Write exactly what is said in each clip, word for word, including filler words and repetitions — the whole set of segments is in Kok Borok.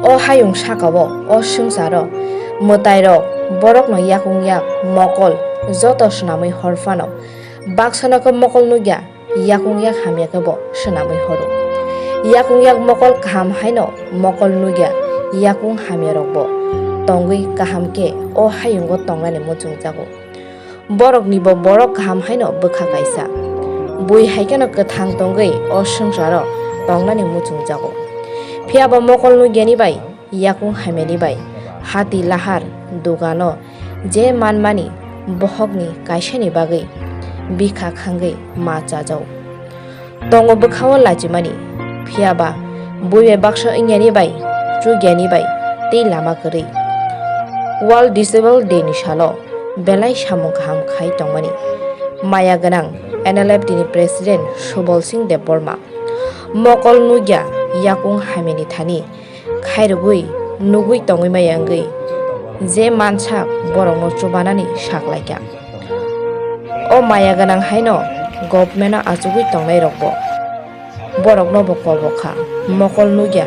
O hayung sakao, o swngcharo mwtairok borokno yakung yak mokol joto swnamwi hor phano, baksano khe mokol nukya, yakung yak hamya khe bo swnamwi horo. Yakung yak mokol kaham haino mokol nukya, yakung hamyarokbo tongwi kaham khe o hayungo tongnani muchungjago. Boroknibo borok kaham haino bwkha kaisa. Bui hai kheno kwthang tongwi o swngcharo tongnani muchungjago. Phiya bo mokol nukyani bai, yakung hamyani bai, hati lahar, dugano je manmani bohokni kaisani bagwi bikha khangwi ma chajao. Tongo bwkhao lachimani, phiya ba bui bai baksa wngyani bai, chukyani bai tei lama kwrwi. World Disabled Day ni salo belai samung kaham khai tongmani maya gwnang N L F D ni President Subol Singh Debbarma. Mokol nukya yakung hamyani thani khairogwi nugwi tongwi maya wngwi je mansa borokno chubanani saklaikha. O maya gwnang haino government-o achugwi tongnairokbo boroknobo kobok kha, mokol nukya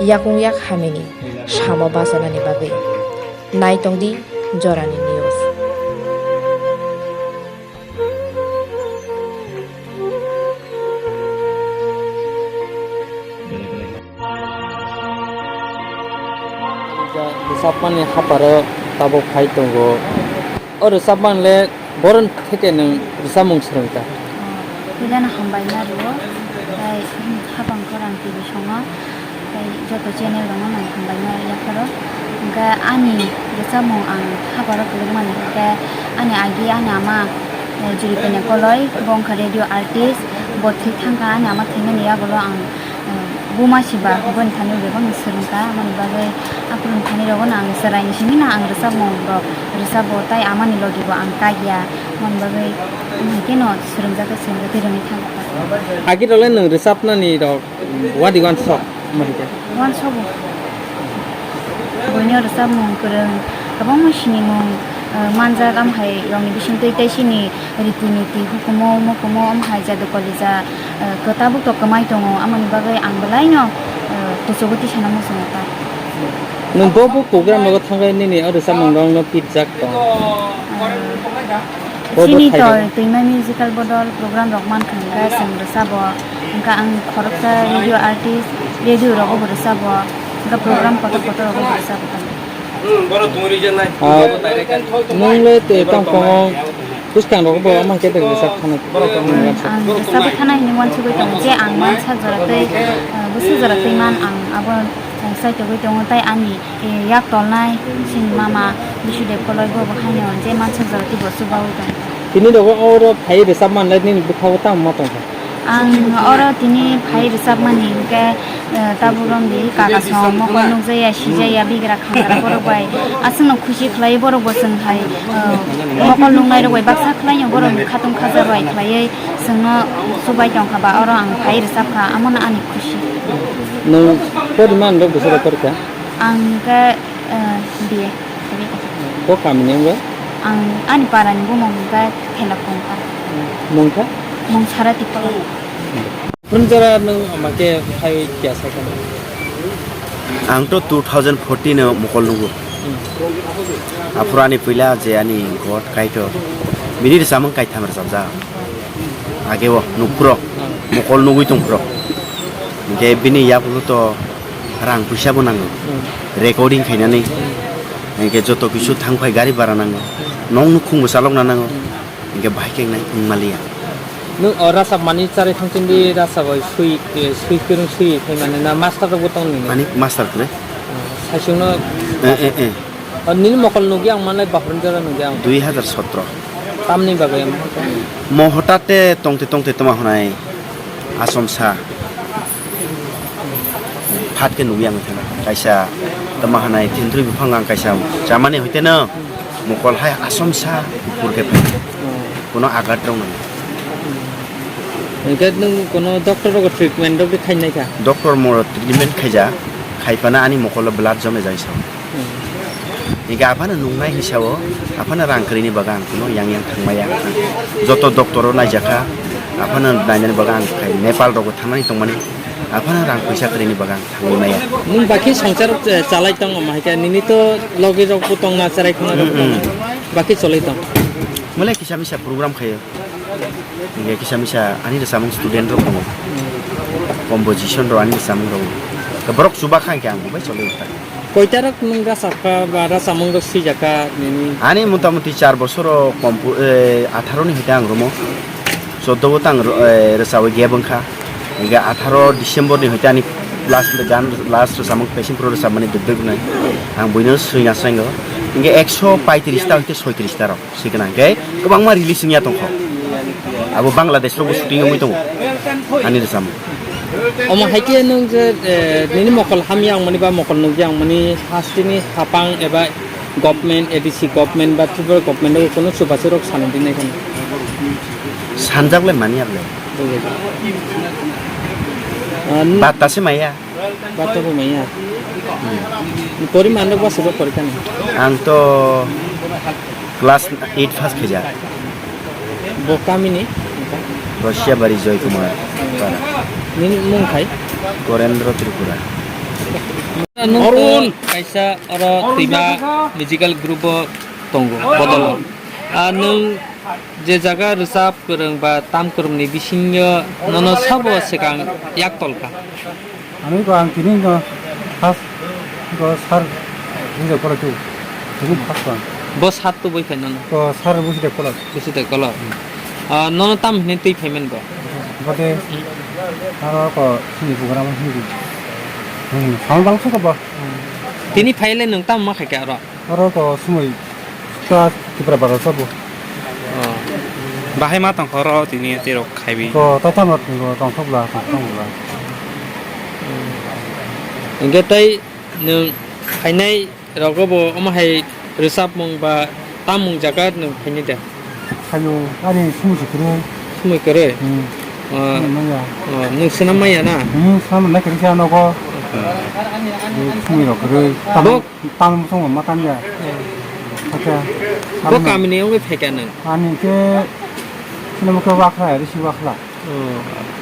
yakung yak hamyani samo bachanani bagwi. Naitongdi jorani news. Rwchapmani haparo tabuk phai tongo. O rwchapmani le boron theke nwng rwchapmung swrwngkha? Puilano hambai ma rwo, tei hapang khorang T V songo. Tei joto channel rokno nang hambai ma yapharo. Hwnkhe ani rwchapmung ang haparo kwlwkmani hwnkhe ani agi ani ama, eh, Juripanya Koloi, bo wngkha radio artist, bo thwi thangkha ani ama thwimani yagulo ang, eh, buma siba boni thani bebak swrwngkha, aboni bagwi aphuru thani rogo no ang chwraini simi no ang rwchapmung rok rwchabo tei amani logi bo ang kagya, aboni bagwi haikhe no swrwngjak khe swrwngjak tei rwngwi thangkha. Agi rok le nwng rwchapnani rok Wadi wansok, omo hai khe. Wansok bo. Buino rwchapmung kwrwng, kwbangma sinimung, eh, manjak, omo hai rokni bisingtwi tei chini riti niti, hukumu, mukumu, omo hai jadu kolija, eh, kwtabuk to kwmai tongo, amoni bagwi ang belaino, eh, kuchugo tisana muchungo ta. Nwng bo bo program rogo thangwi nini o rwchapmung rokno pirjak tong? Eh, Bo bo Chini thai tol rok. Twima musical bodol program rok mankha hwnkhe chwng rwchabo, hwnkhe ang khoroksa radio artist, radio rogo bo rwchabo, hwnkhe program kotor kotor rogo bo rwchabo. Ah, nwng le tei tong tongo, bwskang rogo bo omo hai khe rwchap thani. Ang rwchapwi thana hinwi uansugwi tongo je ang mansa jora tei, ah, bwswk jora twi man ang abo, ah, saitogwi tongo tei ani Eh, yak tolnai chini mama Bisudev Koloi bo, bo haino je mansa jora tei bo chubaui tong. Tini rogo oro phai rwchap manle nini bwkha o tamo ma tongkha? Ang oro tini phai rwchap mani hwnkhe, eh, tabuk romdi kaka song mokol nukjaya, sijaya, bigra khangra borok bai aswkno khusi khlai borok bo chwng hai, eh, mokol nuknai rok bai baksa khlai borok ni khatung khaja bai khlaiwi chwngno chubai tongkha ba oro ang phai rwchap kha, amono ani khusi. Nwng poriman rok bwswk rok porikha? Ang hwnkhe, eh, B A. Bo kamini wngkha? Ang ani parani bumung hwnkhe Thela Kongkha. Mungkha? Mung Sara Tikolo. Phunjara nwng ama khe phai kya sakha? Ang to two thousand fourteen o mokol nungo. Hmm. Aphuru ani puila je ani God Kaitor. Bini rwchapmung kaitham rwchapjak. Age o nukphuru, mokol nugwi tongphuru. Hingke bini yakulo to rang puisa bo nango. Hmm. Recording khainani. Hmm. Hingke joto kisu thang phai gari bara nango. Hmm. Nong nukhung bo chalokna nango. Hmm. Hingke bahai khe wngnai wngmaliya. Nwng o rwchapmani charwi thangchindi rwchap bai swi, eh, swi kwrwng swi phaimani na master rokbo tong nini? Ani master kwrwi. Hmm. Saichungno. Eh, eh, eh. O nini mokol nugwi ang manlai baphuruni jora nugwi ang. Dui hazar sotro. Tamni bagwi ang mohota te tongte tongte tongma hwnai achomsa phat khe nugwi ang thangkha. Kaisa tongma hwnai thentwrwi buphang ang kaisa chamani hoite no mokol hai achomsa kuphur khe phai. Kono agat rok nang. Hingke nwng kono doctor rok treatment rok khainai kha? Doctor mo treatment khaija, khaipana ani mokolo blood jome jai sa. Hmm. Hingke aphano nungnai hinsa o, aphano rang kwrwini bagwi ang kuno yang yang thangmaya. Joto doctor o naijakha, aphano nainani bagwi ang khai Nepal rogo thangnani tongmani. Aphano rang puisa kwrwini bagan thangwi maya. Nwng bakhi swngchar, eh, chalai tongo, ma hai khe nini to logi rok bo tongna, cherai khuna rok bo tongna. Bakhi cholai tong. Mole kisa misa program khayo. Hinkhe kisa misa ani rwchapmung student rok tongo. Composition rok ani rwchapmung rok. Borok chuba kha hinkhe ang bai cholai kha. Koitarok nwng rwchapkha ba rwchapmung rok swijakha nini? Ani motamuti char bosoro kompu-, eh, atharo ni hoite ang romo. Choddo bo tang ro-, eh, rwchawi gap wngkha. Hinkhe atharo December ni hoite ani last gan, last rwchapmung Passion Pro rwchapmani duk duk nai. Ang buino swina swngo. Hinkhe ekso paitris ta hoite soitris ta rok. Sikna khe kwbangma release wngya tongkha. Abo Bangladesh rogo shooting wngwi tongo ani rwchapmung. Omo hai khe nwng je, eh, nini mokol hamya wngmani ba mokol nukya wngmani hasteni hapang eba government, A D C government ba Tripura government o kunu chubachu rok sanwi rinai kheno. Sanjak le manya le. Ah, n- Bata se maya. Bata bo maya. Poriman rok bwswk rok porikhani? Ang to class eight pass khaijak. Bo kamini? Rosiabari Joy Kumar para. Nini mung khai? Gorendra Tripura. Nung to kaisa oro twima musical group o tongo, bodol o. Ah, nung je jaga rwchap kwrwng ba tam kwrwngni bisingo nono sabo swkang yak tolkha? Ani ko ang tini no first ko sir bujai kolok tu. Tini first ko. Bo sir tu bui phai nono. Ko sir bujai kolok. Bujai kolok. Ah, nono tam hini twi phai men bo? Bode aro ko sini program sini. Hmm, sound bang ko bo. Tini phai le nwng tam ma khai kha aro? Oro to sumui ta Tripura bara sabo. Oh. Bahai ma tong oro tini tirok khaibi. To ta tamo tong thok la tong thok la. Hingke tai nwng phainai rogo bo omo hai rwchapmung ba tamung jaga nwng phainai da? Hayo ani sumui se kwrwi. Sumui kwrwi? Hmm. Ah. Sumui manya. Oh, nwng swnam manya na? Hmm, swnam na kwrwi sa nogo. Hmm. Sumui rok kwrwi. Bo Tam song ma tam ya. Acha. Bo kamini wngwi phaikha nwng? Ani ke sini mo ke Wakhla, Risi Wakhla. Oh.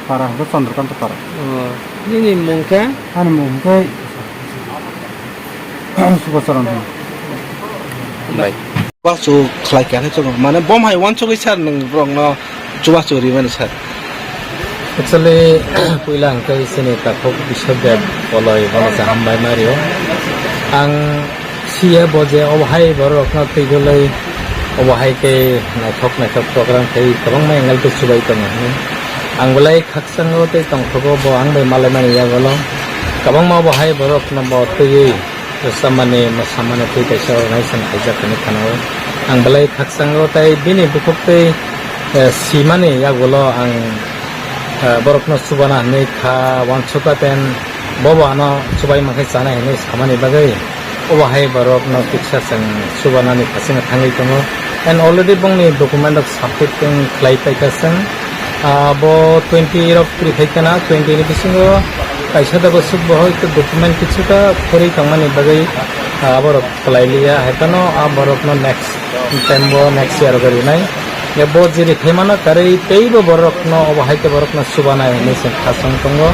Para hwnkhe Chandrakanta para. Oh. Nini mung khe? Ani mung khe Subacharan. Bai. Wachu khlai kha khe chwng mane bom hai wansugwi sar nwng borokno chubachu rimani sar. Actually, puila hwnkhe chini takhuk Biswadeb Koloi bono se hambai ma rio. Ang siya bo je obo hai borokno twi goloi obo hai khe naithok naithok program khai kwbangma angle tei chubai tongo hwnwi. Ang belai khakchango tei tongthogo bo ang bai malaimani yagolo. Kwbangma obo hai borokno bo twiwi rwchapmani, mwsamani twi kaisa organization khaijak hwnwi khwnao. Ang belai khakchango tei bini bukhuk tei, eh, simani yagulo ang, eh, borokno chubana hwnwi kha uansukha tei bobo ano chubai mankhe chanai hwnwi samani bagwi obo hai borokno kisa chwng chubanani khachingno thangwi tongo. And already bongni document rok submit khlai paikha chwng. Ah, bo twenty rok kwrwi khai kheno, twenty ni bisingo kaisa da bwswk bo hoi document kichu ta phurwi tongmani bagwi, ah, aborok kwlai liya, hai phano ah borokno next time bo next year o rinai. Ya bo jiri phaimano karwi teibo borokno obo hai khe borokno chubanai hinwi chwng khachang tongo.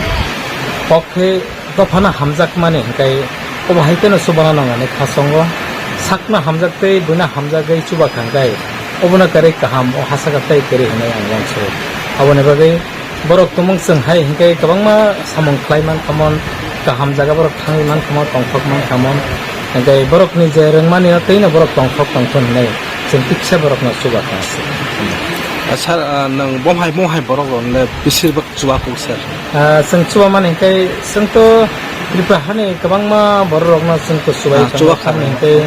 Kok khe dophano hamjakmani hwnkhe obo hai kheno chubana nang ani khasongo. Sakno hamjak tei buino hamjagwi chuba kha hwnkhe obono kwrwi kaham, o hasaka tei kwrwi hwnwi ang uansukha. Aboni bagwi borok tumung chwng hai hwnkhe kwbangma samung khlai mankhamon, kaham jaga borok thangwi mankhamon, tongthok mankhamon. Hwnkhe borokni je rwngmani no twino borok tongthok tongthon hwnwi chwng tiksa borokno chuba kha. Sir, ah, nwng bom hai bom hai borok rok le bisir bak chuba kuk sir. Ah, chwng chuba mani hwnkhe chwng to Tripura hani kwbangma borok rokno chwng to chubai tongo, chuba kha hwnkhe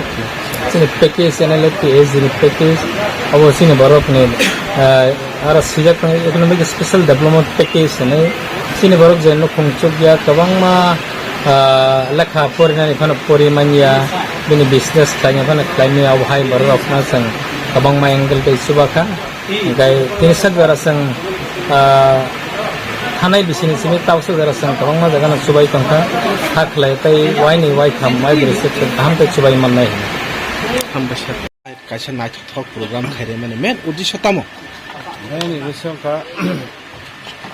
chini package, N L F T A G ni package, abo chini borok ni, ah, aro swijak tongo economic special development package hinwi. Chini borok je nukhung chukya kwbangma, ah, lekha porinani phano pori manya, bini business khlaina phano khlai manya, abo hai borok rokno chwng kwbangma angle tei chuba kha. Hwnkhe tini sak jora chwng, ah, thanai bisini simi tabuk sak jora chwng kwbangma jagano chubai tongkha. Hakhlai tei waini waitham, waibrwi se kaham tei chubai mannai hwnwi. Hambai sir. Kaisa naithothok program khairemani main uddesho tamo? Main uddesho wngkha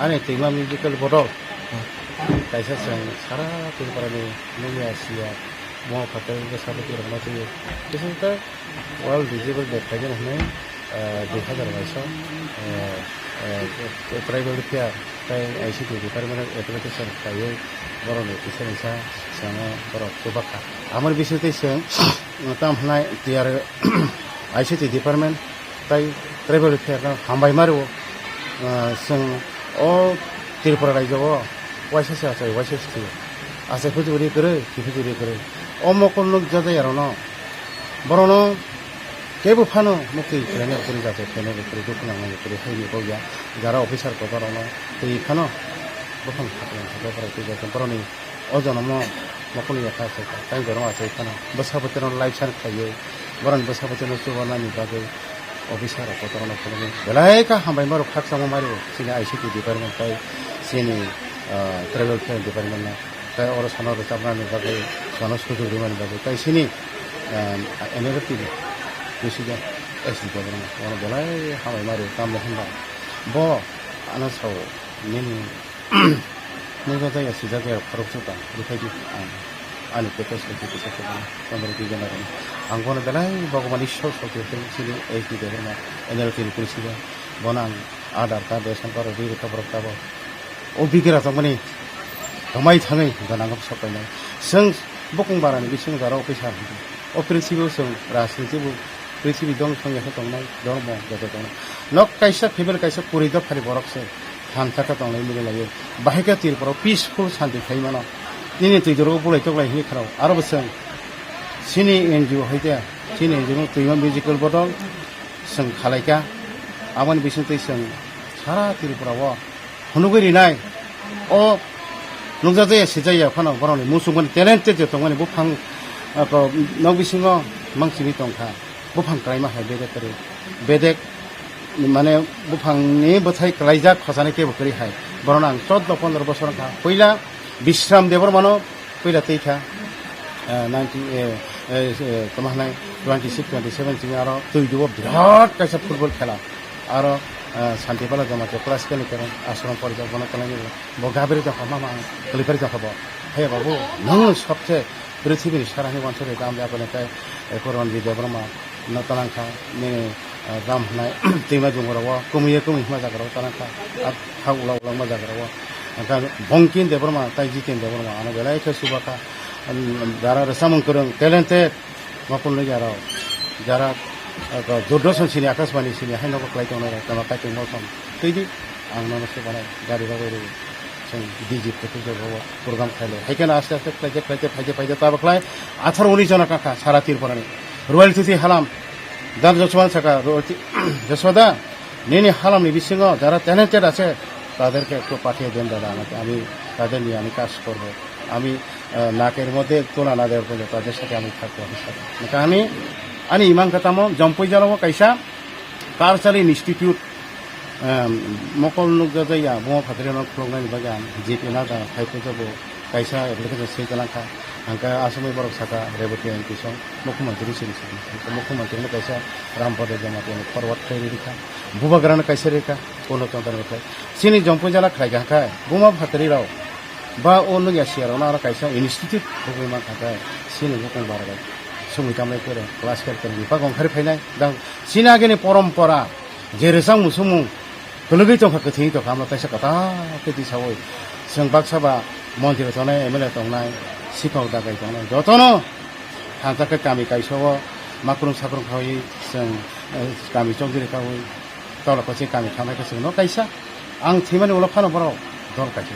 ani tingma musical borok. Kaisa chwng sara Tripura ni nungya siya mo phatar bwsa bwtwi rokno twiwi. Bising tei World Disabled Day khlaijak hwnwi, ah, dui hazar baisao, ah, ah, tribal welfare tei I C T department of application khlaiwi borokni kisa misa chwngno borok chubakha. Amoni bising tei chwng, ah, tamo hwnai T R I C T department tei tribal welfare no hambai ma rwo. Ah, chwng o Tripura rajyo o waisa se achai, waisa se thwi. Achai phujuri kwrwi, thwi phujuri kwrwi. O mokol nuk jajaya rokno, borokno kebo phano muktwi khlaina kwrwi, jate khlaina kwrwi, dukhu nangna kwrwi, haini bokya jara officer kotor rokno twi phano buphang saklang saklang borok twi jate borokni o jonomo mokol yakha achai kha, tei borok achai phano bwsa bwtwi rok live san khlaiwi borokni bwsa bwtwi no chubanani bagwi officer rok kotor rokno phunukgo. Belai kha hambai ma rok khakchangma mai rwo chini I C T department tei chini, ah, tribal welfare department no. Tei oro sono rwchapnani bagwi, sono sujuk rwmani bagwi, tei chini, ah, N L F T ni president S D department no, oro belai hambai ma rwo, tamo hwnba bo ano sao nini nukjagwi ya swijagwi ya khoroksa tong, rwkhaidi ang ani package bai kisa kisa tongmani twi gana rwmani. Ang bono belai Bhagwan Ishwar sokhe chini S D department N L T ni president, bono ang Aadhaar card, ration card rwdi rwkha borok tabok. O bigra tongmani tongmai thangwi gana sok painai. Chwng bukung barani bisingo jara officer. O prithibi o chwng rajniti bo prithibi dong song ya khe tongnai, dhormo joto tongnai. Nok kaisa, family kaisa, kwrwi dophani borok se thansa khe tonglai mili laiwi. Bahai khe Tripura o peaceful santi khai mano. Nini twi jora o bulai toklai hwnwi kharao. Aro bo chwng chini N G O hai khe, chini N G O no twima musical bodol chwng khalai kha. Aboni bising twi chwng sara Tripura o phunugwi rinai. O nukjagwi ya swijagwi ya phano borokni muchungmani talented je tongmani buphang, ah, ko nok bisingo mangsini tongkha. Buphang kwlaima hai bedek kwrwi. Bedek mane buphangni bwthai kwlaijak khosani kebo kwrwi hai. Borokno ang choudo pondro bosor wngkha. Puila Bishram Debbarmano puila twi kha, eh, nineteen, eh, eh, eh, tamo hwnai twenty six, twenty seven chini aro twi duo birat kaisa football khela. Aro, eh, Santipala Jamatia classical ni kerong ashram porijak bono kwlaini bo gabri tongkha mama ang kwlwi pari tongkha bo. Haiya babu, nwng sobse prithibi ni sarani wansari dam ya kone kai, eh, ko Ranjit Debbarma no tanang kha, nini, eh, dam hwnai twima jungborok o, kumui ye kumui hwnma jaga rok tanang kha, ah, ha ula ula hwnma jaga rok o. Hwnkhe Bongkin Debbarma tai Jiten Debbarma ano belai khe chuba kha, um, jara rwchapmung kwrwng, talented, mokol nukya rok, jara, eh, Doordarshan sini, Akashbani sini, hai nogo kwlai tongnai rok, tamo kaitor mosong twi di, ang nono se banai, gari rok rw. Chwng D G photo se bo program khaile. Hai kheno aste aste khlaide khlaide phaide phaide tabuk khlai atharo unis jona kha sara Tripura ni. Royal City halam. Dan Joshua saka, Royal Ci-, Joshua da, nini halam ni bisingo jara talented আছে, তাদেরকে একটু পাঠিয়ে দেন দাদা আমাকে, আমি তাদের নিয়ে আমি কাজ করব। আমি, আহ, নাকের মধ্যে তুলা না দেওয়ার পর্যন্ত তাদের সাথে আমি থাকবো হিসাবে। Hwnkhe ani, ani imang kha tamo, Jampui jala o kaisa cultural institute, em, mokol nukjagwi ya, buma phatari no khuluknani bagwi ang J P Nadha hai phujago kaisa application swi talangkha. Hwnkhe aswkmwi borok sakha, Reboti M P song, Mukhyamantri sini sini. Mukhyamantri no kaisa Rampada Jamatia ni forward khlai rikha. Bubagra no kaisa rikha, Purno Chandra no khlai. Chini Jampui jala khlai kha hwnkhe, buma phatari rok ba o nukya siya rok no aro kaisa institute khulukwi mankha hwnkhe, chini bukung bara bai sumui tamlai khe class twelve ni bipag ongkhari phainai. Dang chini agini porompora, je rwchapmung swngmung kwlwgwi tongkha, kwthwngwi tongkha, amno kaisa kwtal khe tisaui chwng baksa ba montri tongnai, M L A tongnai, sikhok dagai tongnai, jotono thansa khe kami kaisa o makrung sakrung khaui chwng, eh, kami chongdiri kaui tola kochi kami thangnai khe chwngno kaisa ang thwimani ulo phano borok dol kaisa.